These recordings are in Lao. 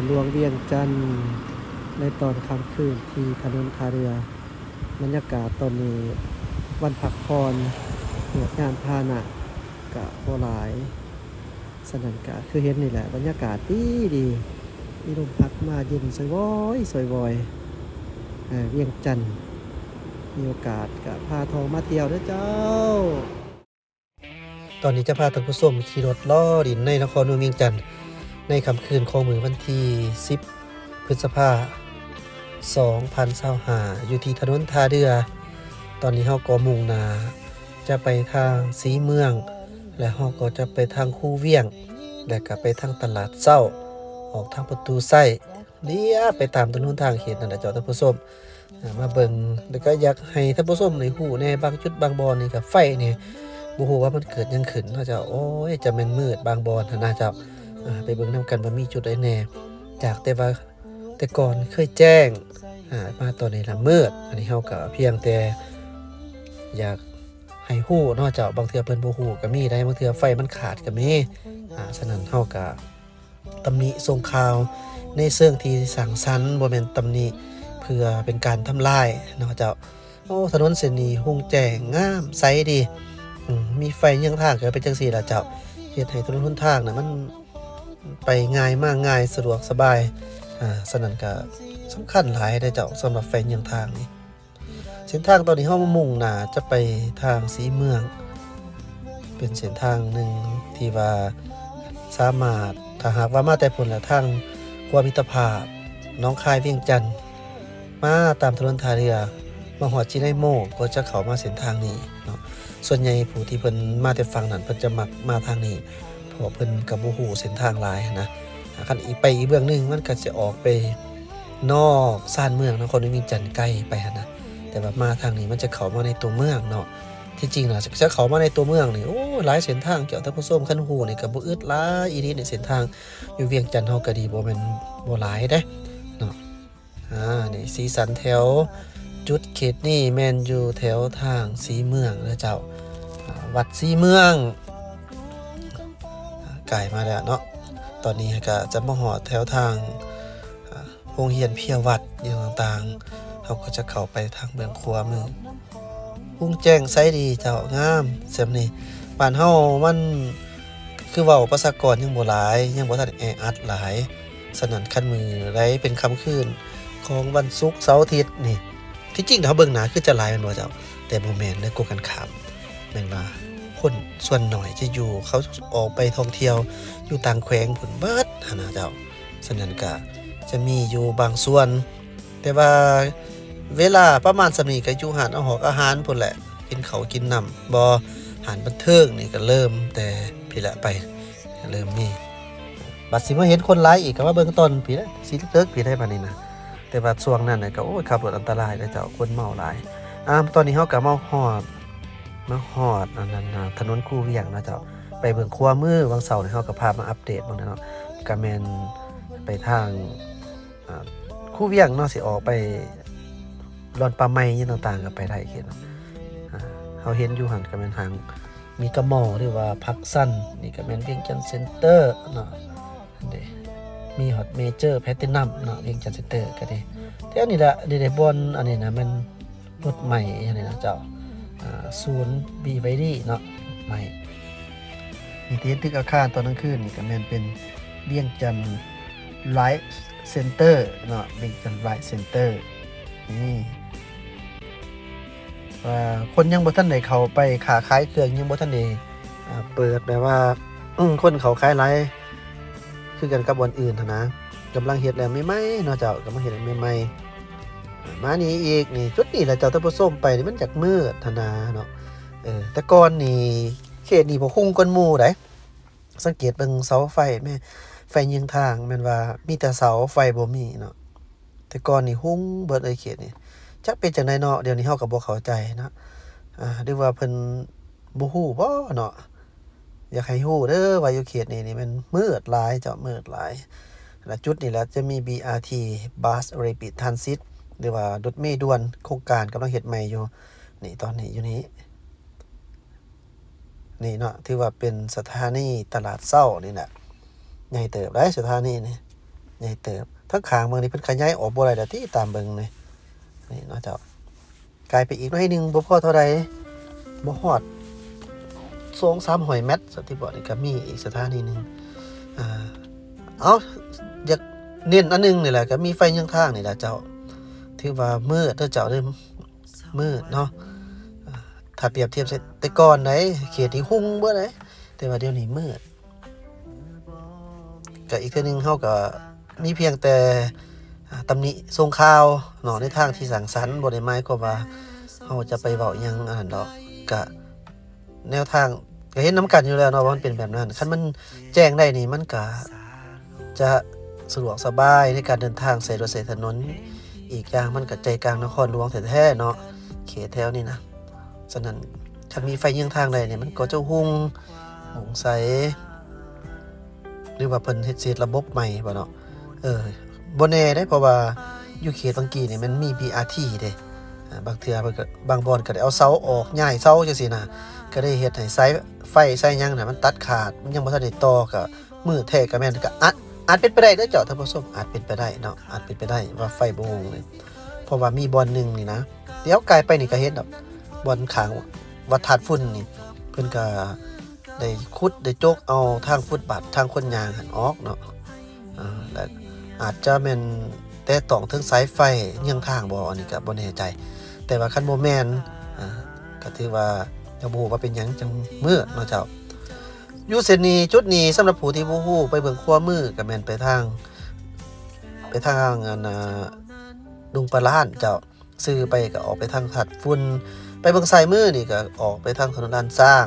ຫຼວງວຽງຈັນ ໃນຕອນຄ່ຳຄືນທີ່ຖະໜົນທ່າເຮືອ. ບັນຍາກາດຕອນນີ້ວັນພັກຜ່ອນ, ເວກງານພາຫະນະກະບໍ່ຫຼາຍ, ສະນັ້ນກະຄືເຫັນນີ້ແຫຼະ, ບັນຍາກາດດີດີ, ມີລົມພັດມາເຢັນຊ່ອຍວອຍ, ຊ່ອຍວອຍ. ເອີ ວຽງຈັນ ມີໂອກາດກະພາທ່ອງມາທ່ຽວເດີເຈົ້າ. ຕອນນີ້ຈະພາທ່ານຜູ້ຊົມຂີ່ລົດເລາະຫຼິ້ນໃນນະຄອນຫຼວງວຽງຈັນ ໃນຄ່ຳຄືນຂອງມື້ວັນທີສິບ ພຶດສະພາ ສອງພັນຊາວຫ້າ ຢູ່ທີ່ຖະໜົນທ່າເຮືອ. ຕອນນີ້ເຮົາກໍມຸ່ງໜ້າຈະໄປທາງສີເມືອງ ແລະ ເຮົາກໍຈະໄປທາງຄູວຽງ ແລະ ກໍໄປທາງຕະຫຼາດເຊົ້າ ອອກທາງປະຕູໄຊ ລຽບໄປຕາມຖະໜົນຫົນທາງເຂດນັ້ນແຫຼະເຈົ້າທ່ານຜູ້ຊົມ. ອ່າ ມາເບິ່ງ ແລ້ວກໍຢາກໃຫ້ທ່ານຜູ້ຊົມໄດ້ຮູ້ແດ່ ບາງຈຸດບາງບ່ອນນີ້ກໍໄຟນີ້ ບໍ່ຮູ້ວ່າມັນເກີດຫຍັງຂຶ້ນເນາະເຈົ້າ. ໂອ້ຍ ຈະແມ່ນມືດບາງບ່ອນຫັ້ນນະເຈົ້າ. ອ່າ ໄປເບິ່ງນຳກັນວ່າມີຈຸດໃດແດ່ ຈາກແຕ່ວ່າແຕ່ກ່ອນເຄີຍແຈ້ງ ອ່າ ມາຕອນນີ້ລະມືດ. ອັນນີ້ເຮົາກໍພຽງແຕ່ຢາກໃຫ້ຮູ້ເນາະເຈົ້າ, ບາງເທື່ອເພິ່ນບໍ່ຮູ້ກໍມີໄດ໋, ບາງເທື່ອໄຟມັນຂາດກໍມີ. ອ່າ ສະນັ້ນເຮົາກໍ ຕຳໜິສົ່ງຂ່າວໃນເຊີງທີ່ສ້າງສັນ, ບໍ່ແມ່ນຕຳໜິເພື່ອເປັນການທຳລາຍເນາະເຈົ້າ. ໂອ້ ຖະໜົນເສັ້ນນີ້ຮຸ່ງແຈ້ງງາມໃສດີ. ອືມ ມີໄຟເຍືອງທາງກໍເປັນຈັ່ງຊີ້ລະເຈົ້າ, ເຮັດໃຫ້ຖະໜົນຫົນທາງນະມັນໄປງ່າຍມາງ່າຍ ສະດວກສະບາຍ. ອ່າ ສະນັ້ນກໍສຳຄັນຫຼາຍເດ້ເຈົ້າ, ສຳລັບໄຟເຍືອງທາງນີ້. ເສັ້ນທາງຕອນນີ້ເຮົາມຸ່ງໜ້າຈະໄປທາງສີເມືອງ, ເປັນເສັ້ນທາງໜຶ່ງທີ່ວ່າສາມາດ, ຖ້າຫາກວ່າມາແຕ່ພຸ້ນແລ້ວ ທາງຂົວມິດຕະພາບ ໜອງຄາຍ ວຽງຈັນ ມາຕາມຖະໜົນທ່າເຮືອ ມາຮອດຈີໄນໂມ ກໍຈະເຂົ້າມາເສັ້ນທາງນີ້ເນາະ. ສ່ວນໃຫຍ່ຜູ້ທີ່ເພິ່ນມາແຕ່ຝັ່ງນັ້ນ ເພິ່ນຈະມັກມາທາງນີ້ ເພາະເພິ່ນກໍບໍ່ຮູ້ເສັ້ນທາງຫຼາຍຫັ້ນນະ. ຄັນອີກໄປອີກເບື້ອງໜຶ່ງ ມັນກໍຈະອອກໄປນອກຊານເມືອງນະຄອນຫຼວງວຽງຈັນ ໄກໄປຫັ້ນນະ, ແຕ່ວ່າມາທາງນີ້ມັນຈະເຂົ້າມາໃນຕົວເມືອງເນາະ. ທີ່ຈິງນະ ຈະເຂົ້າມາໃນຕົວເມືອງນີ້ ໂອ້ ຫຼາຍເສັ້ນທາງເຈົ້າທ່ານຜູ້ຊົມ, ຄັນຮູ້ນີ້ກໍບໍ່ອຶດຫຼາຍອີ່ຫຼີ. ໃນເສັ້ນທາງຢູ່ວຽງຈັນເຮົາກໍດີ ບໍ່ແມ່ນບໍ່ຫຼາຍເດ້ເນາະ. ອ່າ ນີ້ສີສັນແຖວຈຸດເຂດນີ້ແມ່ນຢູ່ແຖວທາງສີເມືອງເດີເຈົ້າ. ອ່າ ວັດສີເມືອງ ອ່າ ໃກ້ມາແລ້ວເນາະ. ຕອນນີ້ກໍຈະມາຮອດແຖວທາງ ອ່າ ໂຮງຮຽນເພຍວັດ ອີ່ຫຍັງຕ່າງໆ, ເຮົາກໍຈະເຂົ້າໄປທາງເບື້ອງຂວາມື. ຮຸ່ງແຈ້ງໃສດີເຈົ້າ, ງາມສ່ຳນີ້. ບ້ານເຮົາມັນ ຄືເວົ້າ ປະຊາກອນຍັງບໍ່ຫຼາຍ, ຍັງບໍ່ທັນແອອັດຫຼາຍ. ສະນັ້ນ ຄັນມື້ໃດເປັນຄ່ຳຄືນຂອງວັນສຸກ ເສົາ ອາທິດນີ້, ທີ່ຈິງເຮົາເບິ່ງໜ້າຄືຈະຫຼາຍແມ່ນບໍ່ເຈົ້າ? ແຕ່ບໍ່ແມ່ນເດີ, ກົງກັນຂ້າມ, ແມ່ນວ່າຄົນສ່ວນໜ້ອຍຈະຢູ່, ເຂົາອອກໄປທ່ອງທ່ຽວຢູ່ຕ່າງແຂວງພຸ້ນເບິດຫັ້ນນະເຈົ້າ. ສະນັ້ນກະຈະມີຢູ່ບາງສ່ວນ, ແຕ່ວ່າເວລາປະມານສ່ຳນີ້ກະຢູ່ຮ້ານອາຫອກອາຫານພຸ້ນແຫຼະ, ກິນເຂົ້າກິນນ້ຳບໍ, ຮ້ານບັນເທີງນີ້ກະເລີ່ມແຕ່ພີ້ແຫຼະໄປ, ເລີ່ມມີ. ບັດຊິມາເຫັນຄົນຫຼາຍອີກ ກະມາເບິ່ງຕອນພີ້ແຫຼະ, ຊິເລິກໆ ພີ້ໄດ໋ບາດນີ້ນະ. ແຕ່ວ່າຊ່ວງນັ້ນນະກະ ໂອ້ຍ ຂັບລົດອັນຕະລາຍເດີເຈົ້າ, ຄົນເມົາຫຼາຍ. ອາ ຕອນນີ້ເຮົາກະມາຮອດ ມາຮອດອັນນັ້ນນະ ຖະໜົນຄູວຽງນະເຈົ້າ. ໄປເບື້ອງຂວາມື ຫວ່າງເຊົ້ານີ້ເຮົາກໍພາມາອັບເດດເບິ່ງແລ້ວເນາະ, ກໍແມ່ນໄປທາງ ອ່າ ຄູວຽງເນາະ, ຊິອອກໄປດອນປ່າໄມ້ຫຍັງຕ່າງໆ ກໍໄປໄດ້ເຂດເນາະ. ອ່າ ເຮົາເຫັນຢູ່ຫັ້ນກໍແມ່ນທາງມີກະມໍ ຫຼືວ່າພັກຊັນ, ນີ້ກໍແມ່ນວຽງຈັນເຊັນເຕີເນາະ. ເດ້ ມີຮອດເມເຈີແພລຕິນຳເນາະ, ວຽງຈັນເຊັນເຕີກໍດີ. ແຖວນີ້ແຫຼະ ນີ້ເດ້ ບ່ອນອັນນີ້ນະ ແມ່ນລົດໄໝ້ຫຍັງນີ້ນະເຈົ້າ, ອ່າ ສູນບີວາຍດີເນາະ, ໄໝ້. ນີ້ທີ່ເຫັນຕຶກອາຄານຕອນກາງຄືນນີ້ ກໍແມ່ນເປັນວຽງຈັນໄລເຊັນເຕີເນາະ, ວຽງຈັນໄລເຊັນເຕີ. ນີ້ ວ່າຄົນຍັງບໍ່ທັນໄດ້ເຂົ້າໄປ, ຄ້າຂາຍເຄື່ອງຍັງບໍ່ທັນໄດ້ ອ່າ ເປີດ, ແບບວ່າ ອືມ ຄົນເຂົ້າຂາຍຫຼາຍຄືກັນກັບບ່ອນອື່ນຫັ້ນນະ. ກຳລັງເຮັດແລ້ວໃໝ່ໆເນາະເຈົ້າ, ກຳລັງເຮັດແລ້ວໃໝ່ໆ. ອ່າ ມານີ້ອີກ ນີ້ ຈຸດນີ້ແຫຼະເຈົ້າ, ທ່ານຜູ້ຊົມ, ໄປນີ້ມັນຢາກມືດຫັ້ນນະເນາະ. ເອີ ແຕ່ກ່ອນນີ້ເຂດນີ້ບໍ່ຮຸ່ງກວ່າໝູ່ໃດ. ສັງເກດເບິ່ງເສົາໄຟແມ່, ໄຟເຍືອງທາງ ແມ່ນວ່າມີແຕ່ເສົາ, ໄຟບໍ່ມີເນາະ. ແຕ່ກ່ອນນີ້ຮຸ່ງເບິດເລີຍເຂດນີ້, ຈັກເປັນຈັ່ງໃດເນາະ, ດຽວນີ້ເຮົາກໍບໍ່ເຂົ້າໃຈເນາະ. ອ່າ ຫຼືວ່າເພິ່ນບໍ່ຮູ້ບໍເນາະ? ຢາກໃຫ້ຮູ້ເດີວ່າຢູ່ເຂດນີ້ນີ້ແມ່ນມືດຫຼາຍເຈົ້າ, ມືດຫຼາຍ. ແລະ ຈຸດນີ້ແຫຼະຈະມີ ບີ ອາ ທີ Bus Rapid Transit ຫຼືວ່າລົດເມດ່ວນ, ໂຄງການກຳລັງເຮັດໃໝ່ຢູ່. ນີ້ ຕອນນີ້ຢູ່ນີ້ ນີ້ເນາະ, ຖືວ່າເປັນສະຖານີຕະຫຼາດເຊົ້ານີ້ແຫຼະ, ໃຫຍ່ເຕີບໄດ໋ສະຖານີນີ້. ໃຫຍ່ເຕີບ. ທາງຂ້າງເບິ່ງນີ້ເພິ່ນຂະຫຍາຍອອກບໍ່ໄດ້ແລ້ວຕິ ຕາມເບິ່ງນີ້ ນີ້ເນາະເຈົ້າ. ກາຍໄປອີກໜ້ອຍໜຶ່ງ ບໍ່ພໍເທົ່າໃດ ບໍ່ຮອດສອງສາມຮ້ອຍແມັດ ສະຕິບອກນີ້ກໍມີອີກສະຖານີໜຶ່ງ. ອ່າ ເອົາ ຢາກເນັ້ນອັນໜຶ່ງນີ້ແຫຼະ ກໍມີໄຟເຍືອງທາງນີ້ແຫຼະເຈົ້າ. ຖືວ່າມືດເດີເຈົ້າເດີ ມືດເນາະ. ອ່າ ຖ້າປຽບທຽບໃສ່ແຕ່ກ່ອນໃດ ເຂດນີ້ຮຸ່ງເບີດໃດ ແຕ່ວ່າດຽວນີ້ມືດ. ກະອີກເທື່ອໜຶ່ງ ເຮົາກະມີພຽງແຕ່ ອ່າ ຕຳໜິຊົງຂ່າວເນາະ ໃນທາງທີ່ສ້າງສັນ, ບໍ່ໄດ້ໝາຍຄວາມວ່າເຮົາຈະໄປເວົ້າອີ່ຫຍັງອັນນັ້ນດອກ. ກະແນວທາງ ກະເຫັນນຳກັນຢູ່ແລ້ວເນາະ ວ່າມັນເປັນແບບນັ້ນ. ຄັນມັນແຈ້ງໄດ້ນີ້ ມັນກະຈະສະດວກສະບາຍໃນການເດີນທາງໃຊ້ລົດໃຊ້ຖະໜົນ. ອີກຢ່າງມັນກະໃຈກາງນະຄອນຫຼວງແທ້ໆເນາະ ເຂດແຖວນີ້ນະ. ສະນັ້ນ ຄັນມີໄຟເຍືອງທາງໄດ້ນີ້ ມັນກໍຈະຮຸ່ງ ໂປ່ງໃສ ຫຼືວ່າເພິ່ນເຮັດ ເຮັດລະບົບໃໝ່ບໍ່ເນາະ. ເອີ ບໍ່ແນ່ເດ້ ເພາະວ່າຢູ່ເຂດວັງກີນີ້ມັນມີ ບີອາທີ ເດ້. ອ່າ ບາງເທື່ອເພິ່ນກໍ ບາງບ່ອນກໍໄດ້ເອົາເສົາອອກ ຍ້າຍເສົາຈັ່ງຊີ້ນະ ກໍໄດ້ເຮັດໃຫ້ສາຍໄຟສາຍຫຍັງນະມັນຕັດຂາດ ມັນຍັງບໍ່ທັນໄດ້ຕໍ່ ກໍມືດແທ້ກໍແມ່ນ. ກໍອາດ ອາດເປັນໄປໄດ້ເດີເຈົ້າທ່ານຜູ້ຊົມ ອາດເປັນໄປໄດ້ເນາະ ອາດເປັນໄປໄດ້ວ່າໄຟບໍ່ຮຸ່ງເລີຍ. ເພາະວ່າມີບ່ອນໜຶ່ງນີ້ນະ ດຽວກາຍໄປນີ້ກໍເຫັນດອກ ບ່ອນຂ້າງວັດທາດຝຸ່ນນີ້ ເພິ່ນກໍໄດ້ຂຸດໄດ້ຈົກເອົາທາງຟຸດບາດທາງຄົນຍ່າງຫັ້ນອອກເນາະ. ອ່າ ແລະ ອາດຈະແມ່ນແຕະຕ້ອງເຖິງສາຍໄຟເຍືອງທາງບໍ່ ອັນນີ້ກໍບໍ່ແນ່ໃຈ. ແຕ່ວ່າຄັນບໍ່ແມ່ນ ອ່າ ກໍຖືວ່າ ກໍບໍ່ຮູ້ວ່າເປັນຫຍັງຈັ່ງມືດເນາະເຈົ້າ. ຢູ່ເສັ້ນນີ້ ຈຸດນີ້ ສຳລັບຜູ້ທີ່ບໍ່ຮູ້ ໄປເບື້ອງຂວາມືກໍແມ່ນໄປທາງ ໄປທາງອັນ ອ່າ ດົງປາລ້ານເຈົ້າ. ຊື່ໄປກໍອອກໄປທາງທາດຝຸ່ນ ໄປເບື້ອງຊ້າຍມືນີ້ກໍອອກໄປທາງຖະໜົນດ່ານຊ້າງ.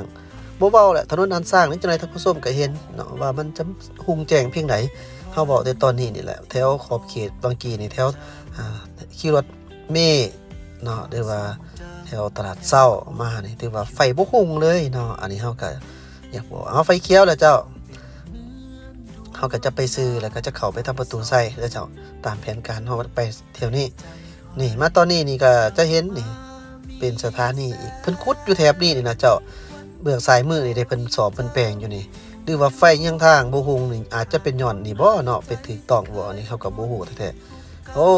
ບໍ່ເວົ້າແຫຼະ ຖະໜົນດ່ານຊ້າງນີ້ ເຈົ້ານາຍທ່ານຜູ້ຊົມກໍເຫັນເນາະ ວ່າມັນຈະຮຸ່ງແຈ້ງພຽງໃດ. ເຮົາເວົ້າແຕ່ຕອນນີ້ນີ້ແຫຼະ ແຖວຂອບເຂດວັງກີນີ້ ແຖວ ອ່າ ຂີ່ລົດເມເນາະ ຫຼືວ່າແຖວຕະຫຼາດເຊົ້າມານີ້ ຖືວ່າໄຟບໍ່ຮຸ່ງເລີຍເນາະ. ອັນນີ້ເຮົາກໍຢາກບອກ ເອົາ ໄຟຂຽວແລ້ວເຈົ້າ ເຮົາກໍຈະໄປຊື່ ແລ້ວກໍຈະເຂົ້າໄປທາງປະຕູໄຊເດີເຈົ້າ. ຕາມແຜນການເຮົາໄປ ແຖວນີ້ ນີ້ ມາຕອນນີ້ນີ້ກໍຈະເຫັນນີ້ ເປັນສະຖານີອີກ ເພິ່ນຂຸດຢູ່ແຖບນີ້ນີ້ນະເຈົ້າ. ເບື້ອງຊ້າຍມືນີ້ເດ້ ເພິ່ນສ້ອມເພິ່ນແປງຢູ່ນີ້ ຫຼືວ່າໄຟເຍືອງທາງບໍ່ຮຸ່ງນີ້ ອາດຈະເປັນຍ້ອນນີ້ບໍ່ເນາະ ໄປຖືກຕ້ອງບໍ່ ອັນນີ້ເຮົາກໍບໍ່ຮູ້ແທ້ໆ. ໂອ້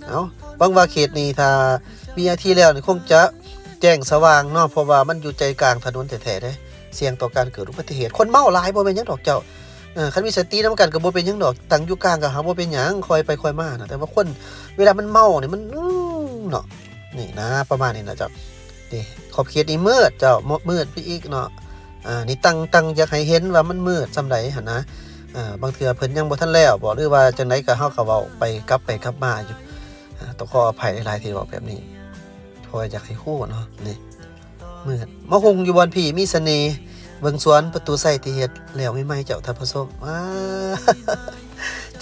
ເອົ້າ ຫວັງວ່າເຂດນີ້ຖ້າມີອາທີແລ້ວນີ້ ຄົງຈະແຈ້ງສະຫວ່າງເນາະ ເພາະວ່າມັນຢູ່ໃຈກາງຖະໜົນແທ້ໆເດ້. ສ່ຽງຕໍ່ການເກີດອຸບັດຕິເຫດ. ຄົນເມົາຫຼາຍບໍ່ແມ່ນຫຍັງດອກເຈົ້າ. ເອີ ຄັນມີສະຕິນຳກັນກໍບໍ່ເປັນຫຍັງດອກ ຕັ້ງຢູ່ກາງກໍຫາບໍ່ເປັນຫຍັງ ຄ່ອຍໄປຄ່ອຍມານະ. ແຕ່ວ່າຄົນເວລາມັນເມົານີ້ ມັນ ອືມ ເນາະ ນີ້ນະ ປະມານນີ້ນະເຈົ້າ. ນີ້ ຂອບເຂດນີ້ມືດເຈົ້າ ມືດໄປອີກເນາະ. ອ່າ ນີ້ຕັ້ງ ຕັ້ງຢາກໃຫ້ເຫັນວ່າມັນມືດສ່ຳໃດຫັ້ນນະ. ເອີ ບາງເທື່ອເພິ່ນຍັງບໍ່ທັນແລ້ວບໍ ຫຼືວ່າຈັ່ງໃດກໍ ເຮົາກໍເວົ້າໄປ ກັບໄປກັບມາຢູ່. ອ່າ ຕ້ອງຂໍອະໄພຫຼາຍໆທີ່ເວົ້າແບບນີ້ ເພາະວ່າຢາກໃຫ້ຮູ້ເນາະ. ນີ້ ມືດ ມາຮຸ່ງຢູ່ບ່ອນພີ້ມີສະເໜ່. ເບິ່ງສວນປະຕູໄຊທີ່ເຮັດແລ້ວໃໝ່ໆ ເຈົ້າທ່ານຜູ້ຊົມ. ອາ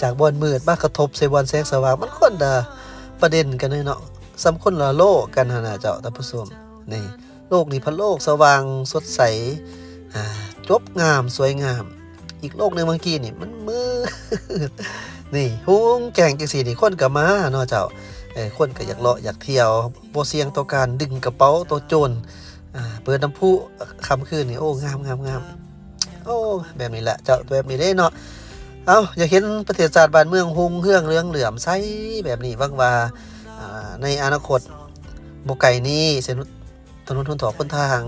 ຈາກບ່ອນມືດມາກະທົບໃສ່ບ່ອນແສງສະຫວ່າງ ມັນຄົນລະປະເດັນກັນເລີຍເນາະ ສ່ຳຄົນລະໂລກກັນຫັ້ນນະເຈົ້າທ່ານຜູ້ຊົມ. ນີ້ ໂລກນີ້ພັນໂລກສະຫວ່າງສົດໃສ ອ່າ ຈົບງາມ ສວຍງາມ. ອີກໂລກໜຶ່ງເມື່ອກີ້ນີ້ມັນມືດ ນີ້ ຮຸ່ງແຈ້ງຈັ່ງຊີ້ນີ້ ຄົນກໍມາເນາະເຈົ້າ. ເອີ ຄົນກໍຢາກເລາະຢາກທ່ຽວ ບໍ່ສ່ຽງຕໍ່ການດຶງກະເປົາຕໍ່ໂຈນ. ອ່າ ເປີດນ້ຳພຸຄ່ຳຄືນນີ້ ໂອ້ ງາມໆໆ. ໂອ້ ແບບນີ້ແຫຼະເຈົ້າ ແບບນີ້ເດ້ເນາະ. ເອົ້າ ຢາກເຫັນປະເທດຊາດບ້ານເມືອງຮຸ່ງເຮືອງເຫຼືອງເຫຼື້ອມໃສແບບນີ້. ຫວັງວ່າ ອ່າ ໃນອະນາຄົດບໍ່ໄກນີ້ ເສັ້ນ ຖະໜົນຫົນທາງຄົນທາງ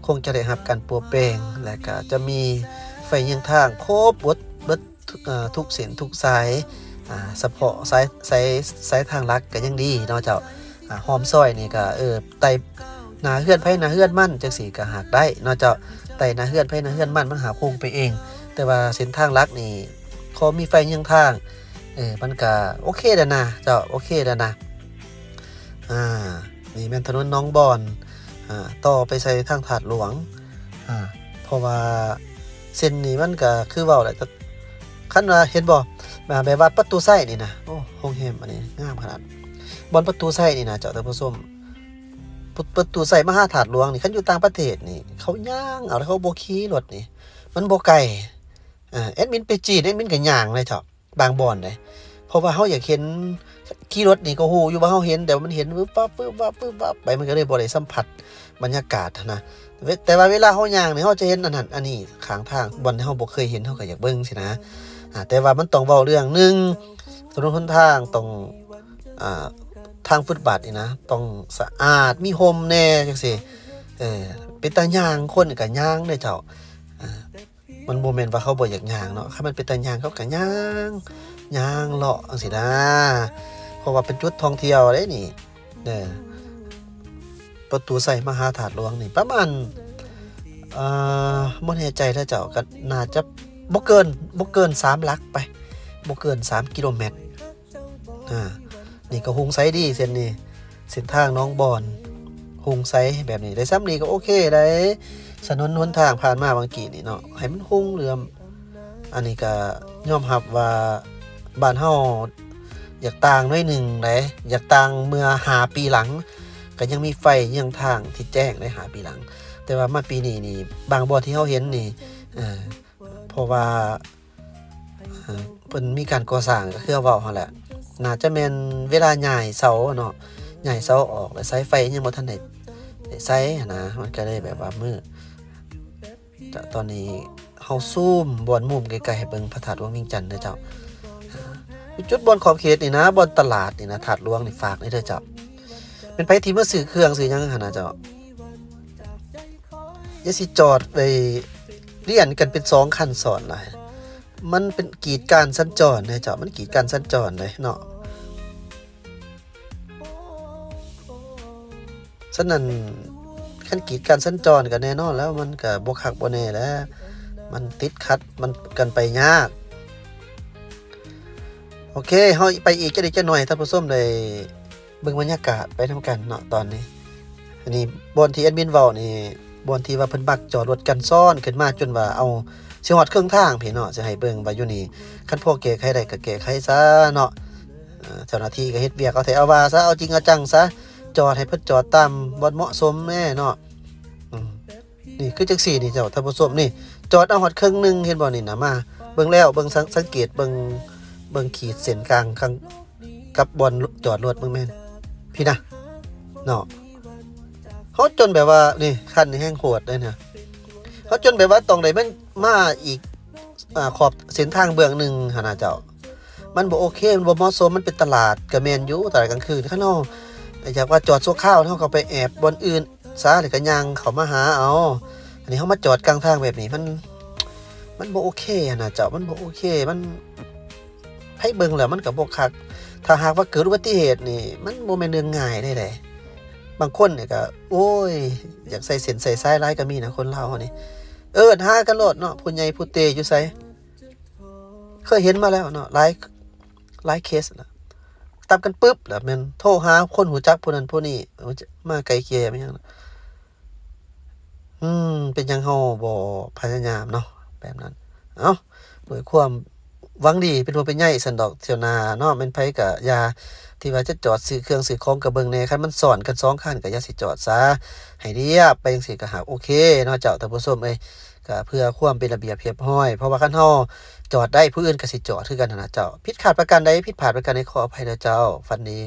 ຄົງຈະໄດ້ຮັບການປົວແປງ ແລະ ກະຈະມີໄຟເຍືອງທາງຄົບເບິດ ເບິດ ເອີ ທຸກເສັ້ນທຸກສາຍ. ອ່າ ສະເພາະສາຍ ສາຍ ສາຍທາງຫຼັກກະຍັງດີເນາະເຈົ້າ. ອ່າ ອ້ອມຊອຍນີ້ກະ ເອີ ໄຕ່ໜ້າເຮືອນໃຜໜ້າເຮືອນມັນຈັ່ງຊີ້ກະຫາກໄດ້ເນາະເຈົ້າ. ໄຕ່ໜ້າເຮືອນໃຜໜ້າເຮືອນມັນ ມັນຫາໂຄ້ງໄປເອງ. ແຕ່ວ່າເສັ້ນທາງຫຼັກນີ້ ຂໍມີໄຟເຍືອງທາງ ເອີ ມັນກະໂອເຄແລ້ວນະເຈົ້າ ໂອເຄແລ້ວນະ. ອ່າ ນີ້ແມ່ນຖະໜົນໜອງບອນ ອ່າ ຕໍ່ໄປໃສ່ທາງທາດຫຼວງ. ອ່າ ເພາະວ່າເສັ້ນນີ້ມັນກະຄືເວົ້າແຫຼະ ຄັນວ່າເຫັນບໍ່ ອ່າ ແບບວ່າປະຕູໄຊນີ້ນະ ໂອ້ ໂຮງແຮມອັນນີ້ງາມຂະໜາດ. ບ່ອນປະຕູໄຊນີ້ນະເຈົ້າທ່ານຜູ້ຊົມ ປະ ປະຕູໄຊມະຫາທາດຫຼວງນີ້ ຄັນຢູ່ຕ່າງປະເທດນີ້ ເຂົາຍ່າງເອົາ ເຂົາບໍ່ຂີ່ລົດນີ້ ມັນບໍ່ໄກ. ເອີ ແອດມິນໄປຈີນ ແອດມິນກໍຍ່າງເລີຍເຖາະ ບາງບ່ອນເດ້. ເພາະວ່າເຮົາຢາກເຫັນ ຂີ່ລົດນີ້ກໍຮູ້ຢູ່ວ່າເຮົາເຫັນ ແຕ່ວ່າມັນເຫັນວຶບວັບ ວຶບວັບ ວຶບວັບໄປ ມັນກໍເລີຍບໍ່ໄດ້ສຳຜັດບັນຍາກາດຫັ້ນນະ. ແຕ່ວ່າເວລາເຮົາຍ່າງນີ້ ເຮົາຈະເຫັນອັນນັ້ນອັນນີ້ຂ້າງທາງ ບ່ອນທີ່ເຮົາບໍ່ເຄີຍເຫັນ ເຮົາກໍຢາກເບິ່ງຊີ້ນະ. ອາ ແຕ່ວ່າມັນຕ້ອງເວົ້າເລື່ອງໜຶ່ງ ຖະໜົນຫົນທາງຕ້ອງ ອາ ທາງຟຸດບາດນີ້ນະ ຕ້ອງສະອາດ ມີຮົ່ມແດ່ຈັ່ງຊີ້ ເອີ ເປັນຕາຍ່າງ ຄົນກໍຍ່າງເດ້ເຈົ້າ ອາ ມັນບໍ່ແມ່ນວ່າເຂົາບໍ່ຢາກຍ່າງເນາະ ຄັນມັນເປັນຕາຍ່າງ ເຂົາກໍຍ່າງ ຍ່າງເລາະຈັ່ງຊີ້ນະ ເພາະວ່າເປັນຈຸດທ່ອງທ່ຽວເດ້ນີ້ ເດີ ປະຕູໄຊມະຫາທາດຫຼວງນີ້ປະມານ ເອີ ບໍ່ແນ່ໃຈເດີເຈົ້າ ກໍໜ້າຈະບໍ່ເກີນ ບໍ່ເກີນສາມຫຼັກໄປ ບໍ່ເກີນສາມກິໂລແມັດ ອາ ນີ້ກໍຮຸ່ງໃສດີເສັ້ນນີ້ ເສັ້ນທາງໜອງບອນ ຮຸ່ງໃສແບບນີ້ ໄດ້ສ່ຳນີ້ກໍໂອເຄໄດ໋ ຖະໜົນຫົນທາງຜ່ານມາຫວ່າງກີ້ນີ້ເນາະ ໃຫ້ມັນຮຸ່ງເຫຼືອມ ອັນນີ້ກໍຍອມຮັບວ່າບ້ານເຮົາຢາກຕ່າງໜ້ອຍໜຶ່ງໃດ໋ ຢາກຕ່າງເມື່ອຫ້າປີຫຼັງ ກໍຍັງມີໄຟຍັງທາງທີ່ແຈ້ງໃດ໋ ຫ້າປີຫຼັງ ແຕ່ວ່າມາປີນີ້ນີ້ ບາງບ່ອນທີ່ເຮົາເຫັນນີ້ ເອີ ເພາະວ່າ ເອີ ເພິ່ນມີການກໍ່ສ້າງ ກໍຄືເວົ້າຫັ້ນແຫຼະ ໜ້າຈະແມ່ນເວລາຍ້າຍເສົາເນາະ ຍ້າຍເສົາອອກ ແລະ ສາຍໄຟຍັງບໍ່ທັນໄດ້ ໄດ້ໃສ່ຫັ້ນນະ ມັນກໍເລີຍແບບວ່າມືດ ຈະ ຕອນນີ້ເຮົາຊູມບ່ອນມຸມໃກ້ໆ ໃຫ້ເບິ່ງພະທາດຫຼວງວຽງຈັນເດີເຈົ້າ ຢູ່ຈຸດບ່ອນຂອບເຂດນີ້ນະ ບ່ອນຕະຫຼາດນີ້ນະ ທາດຫຼວງນີ້ ຝາກແດ່ເດີເຈົ້າ ແມ່ນໃຜທີ່ມາຊື້ເຄື່ອງຊື້ຫຍັງຫັ້ນນະເຈົ້າ ຢ່າຊິຈອດໄປລຽນກັນເປັນສອງຄັນຊ້ອນຫຼາຍ ມັນເປັນກີດການສັນຈອນເດ້ເຈົ້າ ມັນກີດການສັນຈອນເດ້ເນາະ ສະນັ້ນ ຄັນກີດການສັນຈອນກໍແນ່ນອນແລ້ວ ມັນກໍບໍ່ຄັກບໍ່ແນ່ແຫຼະ ມັນຕິດຂັດ ມັນກັນໄປຍາກ ໂອເຄ ເຮົາໄປອີກຈັກນິດຈັກໜ່ອຍ ທ່ານຜູ້ຊົມໄດ້ ເບິ່ງບັນຍາກາດໄປນຳກັນເນາະຕອນນີ້ ອັນນີ້ບ່ອນທີ່ແອດມິນເວົ້ານີ້ ບ່ອນທີ່ວ່າເພິ່ນມັກຈອດລົດກັນຊ້ອນຂຶ້ນມາ ຈົນວ່າ ເອົາ ຊິຮອດເຄິ່ງທາງພີ້ເນາະ ຊິໃຫ້ເບິ່ງວ່າຢູ່ນີ້ ຄັນພໍແກ້ໄຂໄດ້ກໍແກ້ໄຂຊະເນາະ ເຈົ້າໜ້າທີ່ກໍເຮັດວຽກເອົາແທ້ເອົາວ່າຊະ ເອົາຈິງເອົາຈັງຊະ ຈອດໃຫ້ເພິ່ນຈອດຕາມບ່ອນເໝາະສົມແດ່ເນາະ ອືມ ນີ້ຄືຈັ່ງຊີ້ນີ້ເຈົ້າ ທ່ານຜູ້ຊົມ ນີ້ ຈອດເອົາຮອດເຄິ່ງໜຶ່ງ ເຫັນບໍ່ນີ້ນະ ມາເບິ່ງແລ້ວ ເບິ່ງ ສັງ ສັງເກດເບິ່ງ ເບິ່ງຂີດເສັ້ນກາງກັບບ່ອນຈອດລົດເບິ່ງແມ່ນ ພີ້ນະ ເນາະ ເຮົາຈົນແບບວ່າ ນີ້ ຄັນນີ້ແຮງໂຫດເດ້ນະ ເຮົາຈົນແບບວ່າຕ້ອງໄດ້ແມ່ນມາອີກ ອາ ຂອບເສັ້ນທາງເບື້ອງໜຶ່ງຫັ້ນນະເຈົ້າ ມັນບໍ່ໂອເຄ ມັນບໍ່ເໝາະສົມ ມັນເປັນຕະຫຼາດກໍແມ່ນຢູ່ ຕະຫຼາດກາງຄືນ ຄັນເຮົາຢາກວ່າຈອດຊົ່ວຄາວ ເຮົາກໍໄປແອບບ່ອນອື່ນ ຊະ ແລ້ວກໍຍ່າງເຂົ້າມາຫາເອົາ ອັນນີ້ເຮົາມາຈອດກາງທາງແບບນີ້ ມັນ ມັນບໍ່ໂອເຄຫັ້ນນະເຈົ້າ ມັນບໍ່ໂອເຄ ມັນ ໃຜເບິ່ງແລ້ວມັນກໍບໍ່ຄັກ ຖ້າຫາກວ່າເກີດອຸບັດຕິເຫດນີ້ ມັນບໍ່ແມ່ນເລື່ອງງ່າຍໃດ໋ ບາງຄົນນີ້ກໍ ໂອ້ຍ ຢາກໃສ່ເສັ້ນໃສ່ສາຍຫຼາຍກໍມີນະ ຄົນລາວເຮົານີ້ ເອີ້ນຫາກັນໂລດເນາະ ຜູ້ໃຫຍ່ຜູ້ເຕຢູ່ໃສ ເຄີຍເຫັນມາແລ້ວເນາະ ຫຼາຍ ຫຼາຍເຄສລະ ຕັດກັນປຶບລະແມ່ນໂທຫາຄົນຮູ້ຈັກຜູ້ນັ້ນຜູ້ນີ້ ມາໄກ່ເກ່ຍມາຫຍັງ ອືມ ເປັນຫຍັງເຮົາບໍ່ພະຍາຍາມເນາະ ແບບນັ້ນ ເອົ້າ ດ້ວຍຄວາມຫວັງດີ ເປັນຫ່ວງເປັນໃຍຊັ້ນດອກ ທ່ຽວໜ້າເນາະ ແມ່ນໃຜກະຢ່າ ທີ່ວ່າຈະຈອດຊື້ເຄື່ອງຊື້ຂອງກະເບິ່ງແດ່ ຄັນມັນຊ້ອນກັນສອງຄັນກະຢ່າຊິຈອດຊະ ໃຫ້ລຽບໄປຈັ່ງຊີ້ກະຫາກໂອເຄເນາະເຈົ້າ ທ່ານຜູ້ຊົມເອີຍ ກະເພື່ອຄວາມເປັນລະບຽບຮຽບຮ້ອຍ ເພາະວ່າຄັນເຮົາຈອດໄດ້ ຜູ້ອື່ນກະຊິຈອດຄືກັນຫັ້ນນະເຈົ້າ ຜິດພາດປະການໃດ ຜິດພາດປະການໃດ ຂໍອະໄພເດີເຈົ້າ ຝັນດີ.